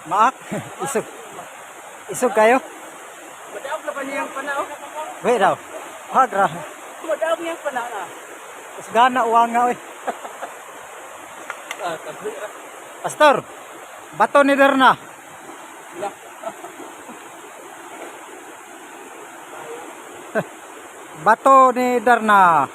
Maak. Isog. Isog kayo? Madaog na ba niyang panao? Wait daw. Ah, grabe. Madaog niyang panao na. Mas gana uwang nga, oy. Kabira. Pastor, bato ni Derna. Wala. Bato ni Derna.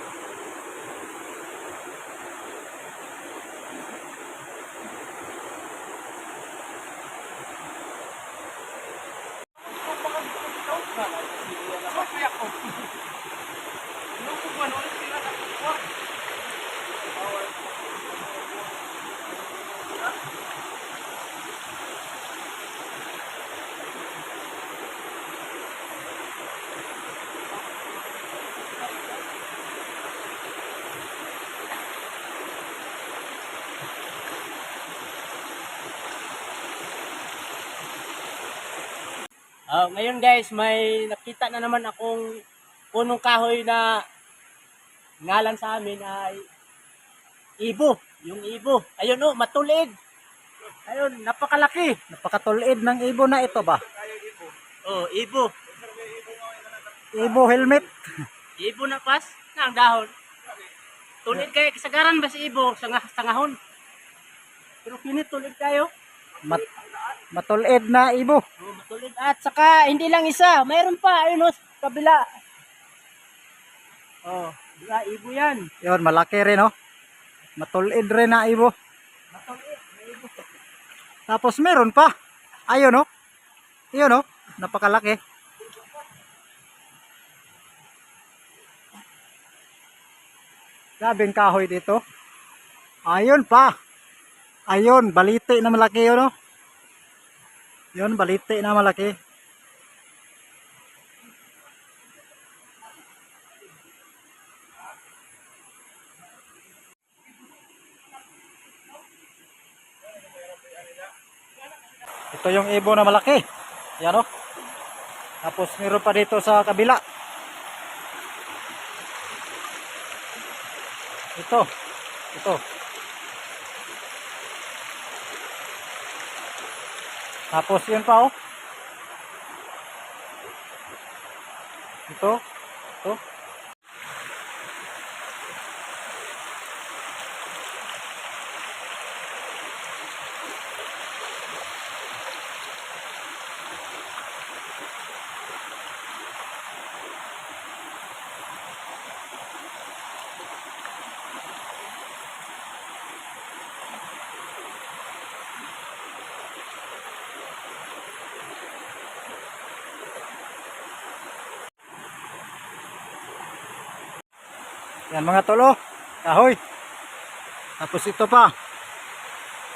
Ngayon guys, may nakita na naman akong punong kahoy na ngalan sa amin ay ibo. Yung ibo. Ayun oh, matulid. Ayun, napakalaki. Napakatulid ng ibo na ito ba? Oh, ibo. Ibo helmet. Ibo na pas na ang dahon. Tulid kayo, kasagaran ba si ibo sa ngahon? Pero kinit tulid kayo. Matulid na ibo. Oh, matulid. At saka hindi lang isa, mayroon pa ayun oh, kabila. Oh, diba ibo 'yan. Yun, malaki rin, oh. Matulid rin na ibo. Matulid, may ibo. Tapos meron pa. Ayun, oh. Ayun, oh. Napakalaki. Grabing kahoy dito. Ayun pa. Ayun, baliti na malaki yun, oh. Yun, baliti na malaki. Ito yung ibo na malaki. Yan, oh. Tapos meron pa dito sa kabila. Ito. Ito. Tapos yun pa, oh. Ito. Ito. Yan mga tolo, kahoy. Tapos ito pa.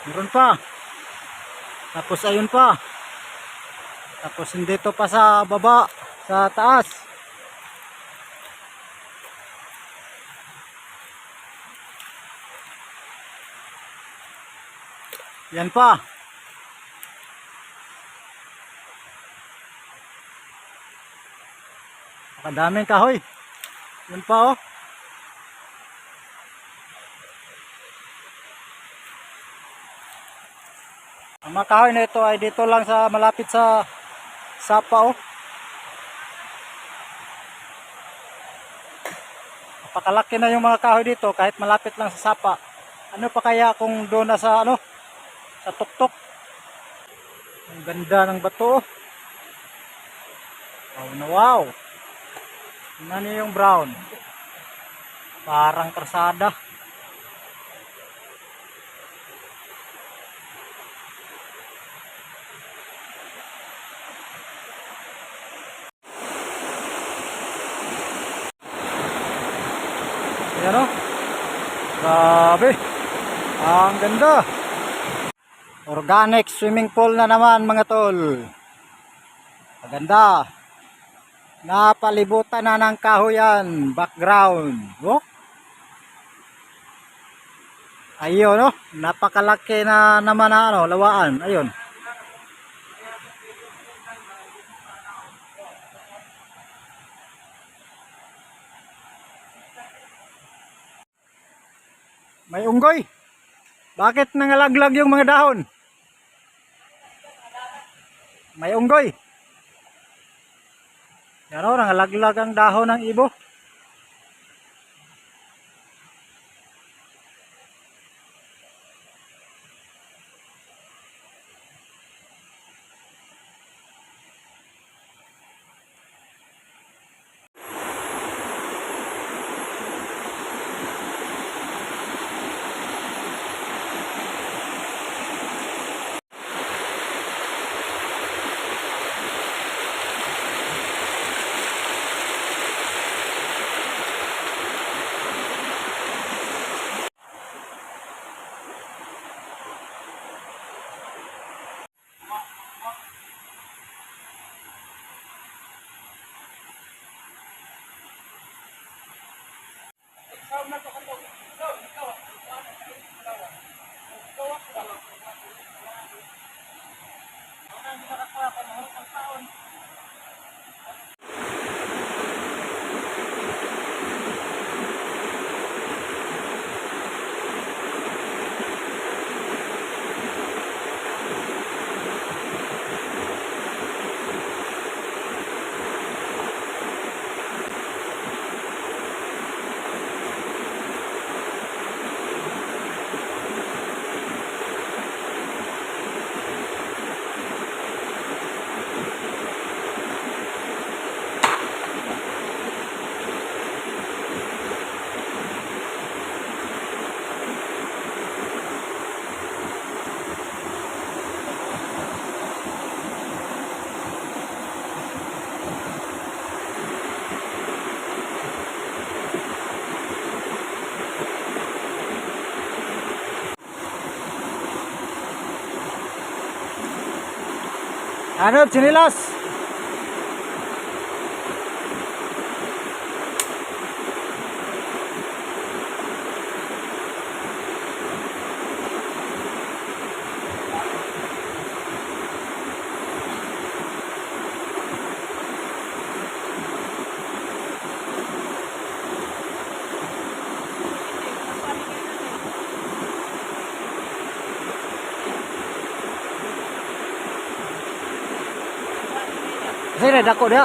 Meron pa. Tapos ayun pa. Tapos dito pa sa baba, sa taas. Yan pa. Nakadaming kahoy. Yan pa, oh. Ang mga kahoy na ito ay dito lang sa malapit sa sapa, oh. Napakalaki na yung mga kahoy dito kahit malapit lang sa sapa. Ano pa kaya kung doon na sa ano, sa tuktok. Ang ganda ng bato, oh. Wow na wow. Tingnan niyo yung brown. Parang karsada. Ayan, oh. Grabe. Ang ganda. Organic swimming pool na naman mga tol. Maganda. Napalibutan na ng kahoyan. Background. Oh. Ayun, oh. Napakalaki na naman na ano, lawaan. Ayun. May unggoy. Bakit nangalaglag yung mga dahon? may unggoy. Yan o, nangalaglag ang dahon ng ibo. Ano, sinilas? Sini dako dia.